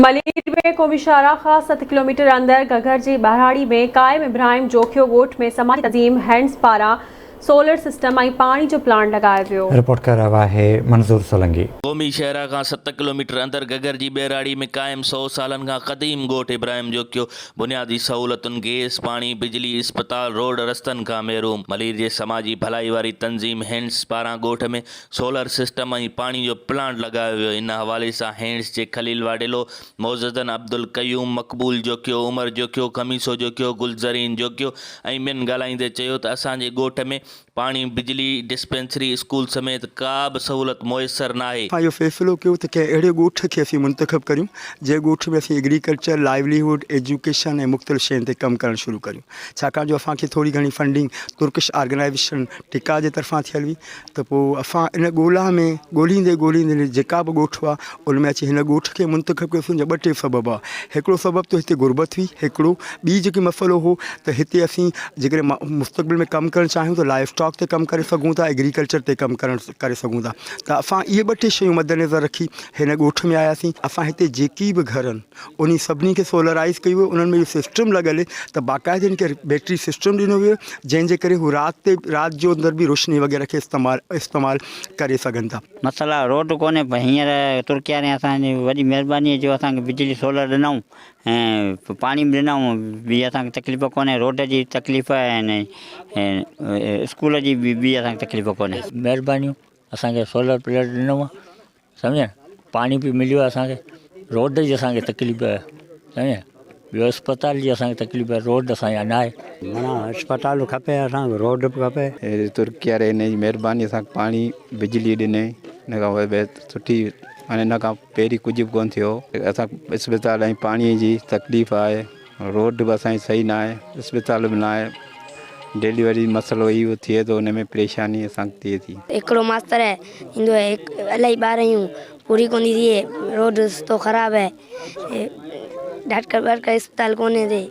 ملير ۾ قومي شاهراهه کان ست ڪلوميٽر اندر گهگهر جي ٻهراڙي ۾ قائم ابراهيم جوکيو ڳوٺ ۾ سماجي تنظيم هينڊز پاران سولر سسٽم ۽ پاڻي جو پلانٽ لڳايو ويو. رپورٽ ڪري رهيو آهي منظور سولنگي. قومي شاهراهه کان ست ڪلوميٽر اندر گهگهر جي ٻهراڙي ۾ قائم سئو سالن کان قديم ڳوٺ ابراهيم جوکيو بنيادي سهولتن گيس، پاڻي، بجلي، اسپتال، روڊ رستن کان محروم ملير جي سماجي ڀلائي واري تنظيم هينڊز پاران ڳوٺ ۾ سولر سسٽم ۽ پاڻي جو پلانٽ لڳايو ويو ان حوالي سان هينڊز جي خليل واڍيلو، معززن عبدالقيوم، مقبول جوکيو، عمر جوکيو، خميسو جوکيو، گل زرين جوکيو ۽ ٻين ڳالهائيندي چيو ته اسان جي ڳوٺ ۾ پاڻي، بجلي، ڊسپينسري، اسڪول سميت ڪا به سهولت ميسر ناهي. اسان اهو فيصلو ڪيو ته ڪنهن اهڙي ڳوٺ کي اسين منتخب ڪريون جنهن ڳوٺ ۾ اسين ايگريڪلچر، لائيوليهوڊ، ايجوڪيشن ۽ مختلف شين تي ڪم ڪرڻ شروع ڪريون ڇاڪاڻ جو اسان کي ٿوري گهڻي فنڊنگ ترڪش آرگنائيزيشن ٽڪا جي طرفان ٿيل هئي ته پوء اسان ان ڳولا ۾ ڳوليندي ڳوليندي جيڪا به ڳوٺ هئا ان ۾ اچي هن ڳوٺ کي منتخب ڪيوسين جا ٻه ٽي سبب هئا هڪڙو سبب ته هتي غربت هئي هڪڙو ٻي جيڪي مسئلو هو ته هتي اسين جيڪڏهن مستقبل ۾ ڪم ڪرڻ چاهيون ته لائيو اسٽاڪ تي ڪم ڪري سگهون ٿا ايگريڪلچر تي ڪم ڪرڻ ڪري سگهون ٿا ته اسان اهي ٻه ٽي شيون مدنظر رکي هن ڳوٺ ۾ آياسين اسان هتي جيڪي به گهر آهن انهي سڀني کي سولرائيز ڪيو ويو انهن ۾ اهو سسٽم لڳل اهي ته باقاعدي ان کي بيٽري سسٽم ڏنو ويو جنهن جي ڪري هو رات تي رات جو اندر به روشني وغيره کي استعمال استعمال ڪري سگهن ٿا. مسئلا روڊ ڪونهي پر هينئر ترڪيا وارن اسان جي وڏي مهرباني جو اسان کي بجلي سولر ڏنائون ۽ پاڻي به ڏنائون ٻي اسان کي تڪليف ڪونهي روڊ جي تڪليف ۽ اسڪول جي به ٻي اسان کي تڪليف ڪونهي. مهربانيون اسان کي سولر پليٽ ڏنو سمجهيا پاڻي به مليو آهي اسان کي روڊ جي اسان کي تڪليف آهي سمجهيا ٻيو اسپتال جي اسان کي تڪليف آهي روڊ اسان جا نه آهي. معنيٰ اسپتال به کپي اسان کي روڊ به کپي. ترڪي واري هن جي مهرباني اسان کي پاڻي بجلي ڏني ان کان پوء سٺي معنيٰ ان کان پهرين ڪجهه به ڪونه ٿيو اسان کي اسپتال ۽ پاڻي جي تڪليف آهي روڊ به اسان جي صحيح نه آهي اسپتال به نه آهي ڊيليوري مسئلو اهو ٿئي ٿو ان ۾ پريشاني اسان کي ٿئي ٿي. هڪڙو ماستر ايندو آهي الاهي ٻار آهيون پوري ڪون ٿي ٿئي روڊ رستو خراب آهي ڊاڪٽر واڪٽر اسپتال ڪونهي هتي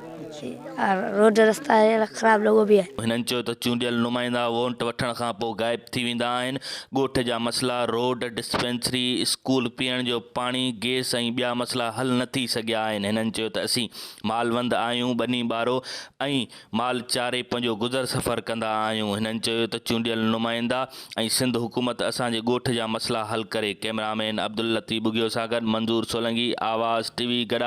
روڊ رستا اهڙا خراب لڳو پيو آهي. هنن چيو ته چونڊيل نمائندا وونٽ وٺڻ کان پوء غائب ٿي ويندا آهن، ڳوٺ جا مسئلا، روڊ، ڊسپينسري، اسڪول، پيئڻ جو پاڻي، گيس ۽ ٻيا مسئلا حل نه ٿي سگهيا آهن، هنن چيو ته اسين مالوند آهيون، ٻني ٻارو ۽ مال چاري پنهنجو گذر سفر ڪندا آهيون، هنن چيو ته چونڊيل نمائندا ۽ سنڌ حڪومت اسان جي ڳوٺ جا مسئلا حل ڪري، ڪئميرامين عبداللطيف ٻگهيو سان گڏ منظور سولنگي، آواز ٽي وي گڏا.